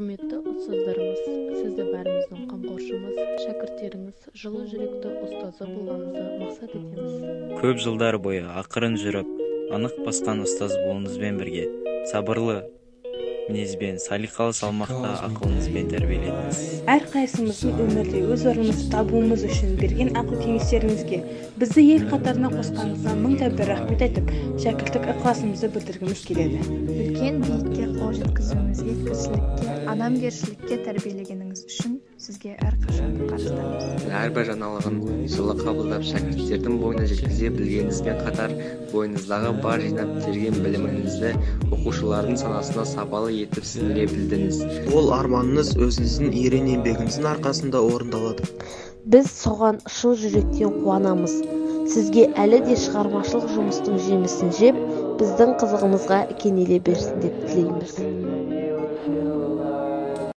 Құрметті ұстаздарымыз, сізді бәріміздің қамқоршымыз, шәкірттеріңіз, жылы жүректі ұстазы болғаныңызды мақсат етеміз. Көп жылдар бойы ақырын жүріп, анық басқан ұстаз болуыңызбен бірге, сабырлы мінезбен, салиқалы, салмақты ақылыңызбен тәрбиеледіңіз. Әрқайсымыздың өмірде өз орнымызды табуымыз үшін берген ақыл кеңестеріңізге, бізді ел қатарына қосқаныңызға мың да бір рахмет айтып, шәкірттік ықыласымызды білдіргіміз келеді. Үлкен биікке қол жеткізуімізге, кісілікке, адамгершілікке тәрбиелегеніңіз үшін сізге әрқашан қарыздамыз. Әрбір жаңалығын жылы қабылдап, шәкірттердің бойына жеткізе білгеніңізбен қатар, бойыңыздағы бар жинап терген біліміңізді оқушылардың санасына сапалы етіп сіңіре білдіңіз. Ол арманыңыз өзіңіздің ерен еңбегіңіздің арқасында орындалады. Біз соған шын жүректен қуанамыз. Сізге әлі де шығармашылық жұмыстың жемісін жеп, біздің қызығымызға кенеле берсін деп тілейміз.